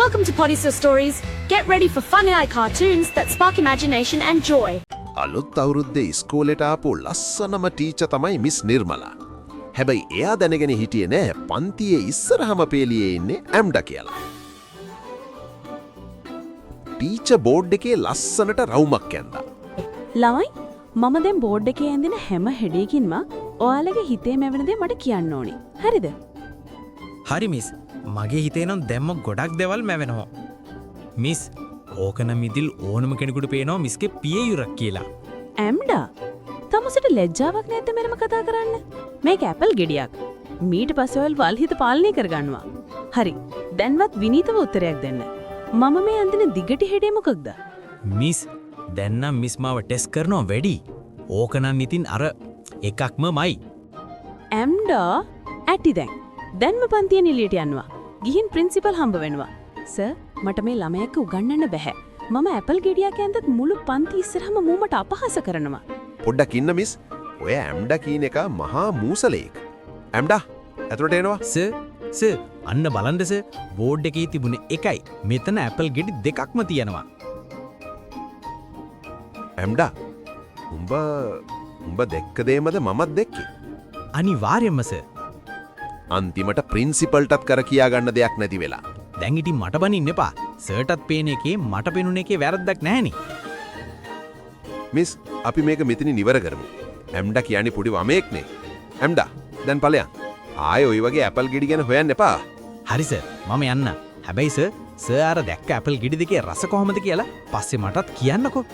Welcome to Podisa Stories. Get ready for fun AI cartoons that spark imagination and joy. අලුත් අවුරුද්දේ ඉස්කෝලේට ආපු ලස්සනම teacher තමයි miss Nirmala. හැබැයි එයා දැනගෙන හිටියේ නෑ පන්තියේ ඉස්සරහම පේලියේ ඉන්නේ ඇම්ඩා කියලා. ටීචර් බෝඩ් එකේ ලස්සනට රවුමක් ඇන්දා. ළමයි, මම දැන් බෝඩ් එකේ ඇඳින හැම හෙඩියකින්ම ඔයාලගේ හිතේ මැවෙන දේ මට කියන්න ඕනේ. හරිද? හරි මිස්, මගේ හිතේ නම් දැම්ම ගොඩක් දේවල් මැවෙනවා. මිස්, ඕක නම් ඉතින් ඕනම කෙනෙකුට පේනවා මිස්ගේ පියයුරක් කියලා. ඇම්ඩා, තමුසෙට ලැජ්ජාවක් නැද්ද මෙහෙම කතා කරන්න? මේක ඇපල් ගෙඩියක්. මීට පස්සේ ඔයාලා වල් හිත පාලනය කරගන්නවා. හරි. දැන්වත් විනීතව උත්තරයක් දෙන්න. මම මේ අඳින දිගටි හෙඩේ මොකක්ද? මිස්, දැන් නම් මිස් මාව ටෙස්ට් කරනවා වැඩි. ඕක නම් ඉතින් අර එකක්මමයි. ඇම්ඩා, ඇති දැන්. දැන්ම පන්තියෙන් එළියට යනවා. ගිහින් ප්‍රින්සිපල් හම්බ වෙනවා. සර්, මට මේ ළමයා එක්ක උගන්වන්න බැහැ. මම ඇපල් ගෙඩියක් ඇන්දත් මුළු පන්ති ඉස්සරහම මූ මට අපහාස කරනවා. පොඩ්ඩක් ඉන්න මිස්. ඔය ඇම්ඩා කියන එක මහා මූසලෙක්. ඇම්ඩා, ඇතුළට එනවා. සර්, සර්, අන්න බලන්න සර්, බෝඩ් එකේ තිබුණ එකයි මෙතන ඇපල් ගෙඩි දෙකක්ම තියෙනවා. ඇම්ඩා, උඹ උඹ දැක්ක දේමද මමත් දැක්කේ? අනිවාර්යයෙන්ම සර්. අන්තිමට ප්‍රින්සිපල්ටත් කර කියා ගන්න දෙයක් නැති වෙලා. දැන් ඉතින් මට බනින්න එපා. සර්ටත් පේන එකේ මට පෙනුන එකේ වැරද්දක් නැහැනේ. මිස්, අපි මේක මෙතනින් ඉවර කරමු. ඇම්ඩා කියන්නේ පොඩි වමයෙක්නේ. ඇම්ඩා, දැන් ඵලයන්. ආයේ ඔය වගේ ඇපල් ගෙඩි ගැන හොයන්න එපා. හරි සර්, මම යන්න. හැබැයි සර්, සර් අර දැක්ක ඇපල් ගෙඩි දෙකේ රස කොහොමද කියලා පස්සේ මටත් කියන්නකෝ.